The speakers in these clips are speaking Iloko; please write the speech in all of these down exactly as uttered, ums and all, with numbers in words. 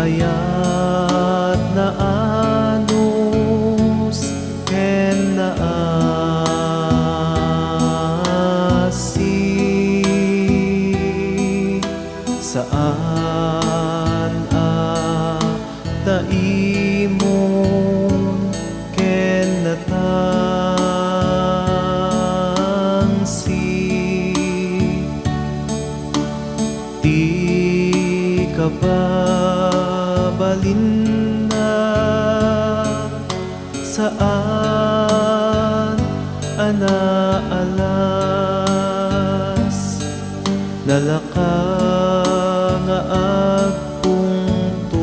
Ayat naanus ken naasi, saan a naimon ken natangsi. Ti kababalinna, saan a naalas, nalaka nga agpungtot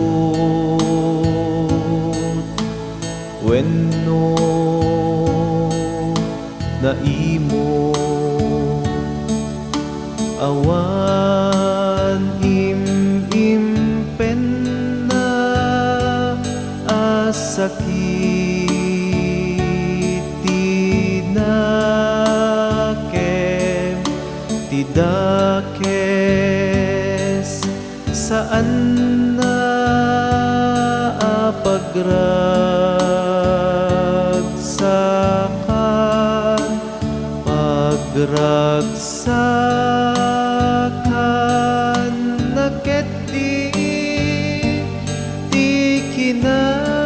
wenno naimon. Awan im-impenna a sakit ti nakem, ti dakes, saanna a pagragsakan, pagragsakan. Naket di ti kinapudno,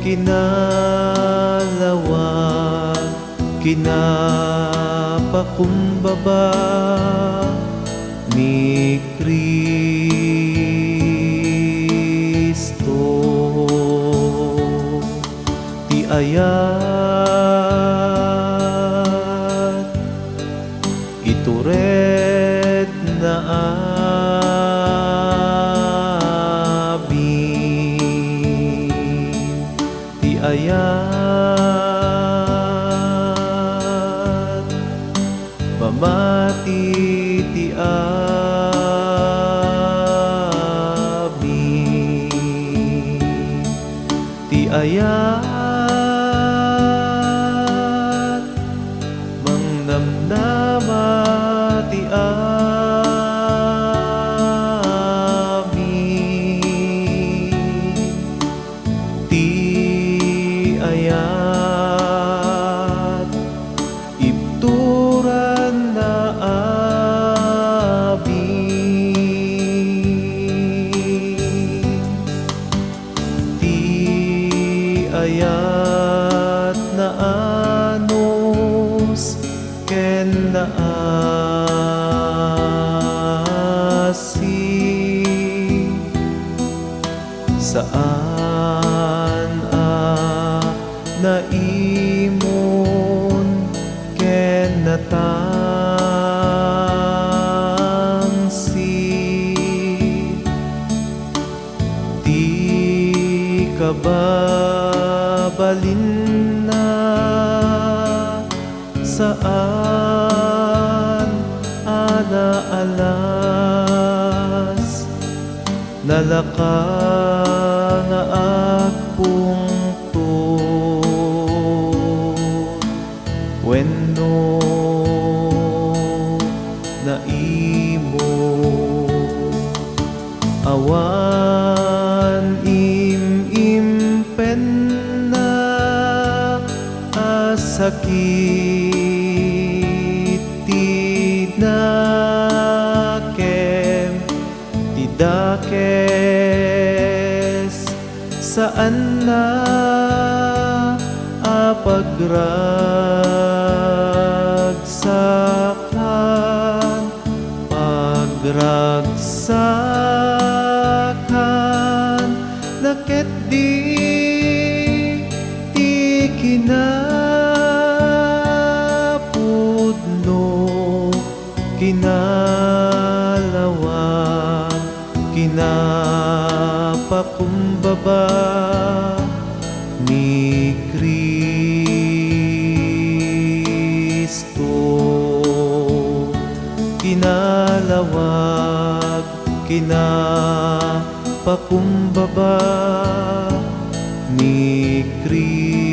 kinalawag, kinapakumbaba ni Cristo. Ti ayat ituredna amin. Ti ayat, mamati ti amin. Ti ayat, mangnamnama ti amin. Ti ayat, ibturanna amin. Ti ayat naanus ken naasi, saan a naimon ken natangsi. Ti kababalinna, saan a naalas, nalaka nga agpungtot wenno naimon. Awan im-impenna a sakit ti nakem, ti dakes, saanna a pagragsakan, pagragsakan. Naket di ti kinapudno, kinalawag, kinapakumbaba ni Cristo. Kinalawag, kinapakumbaba ni Cristo.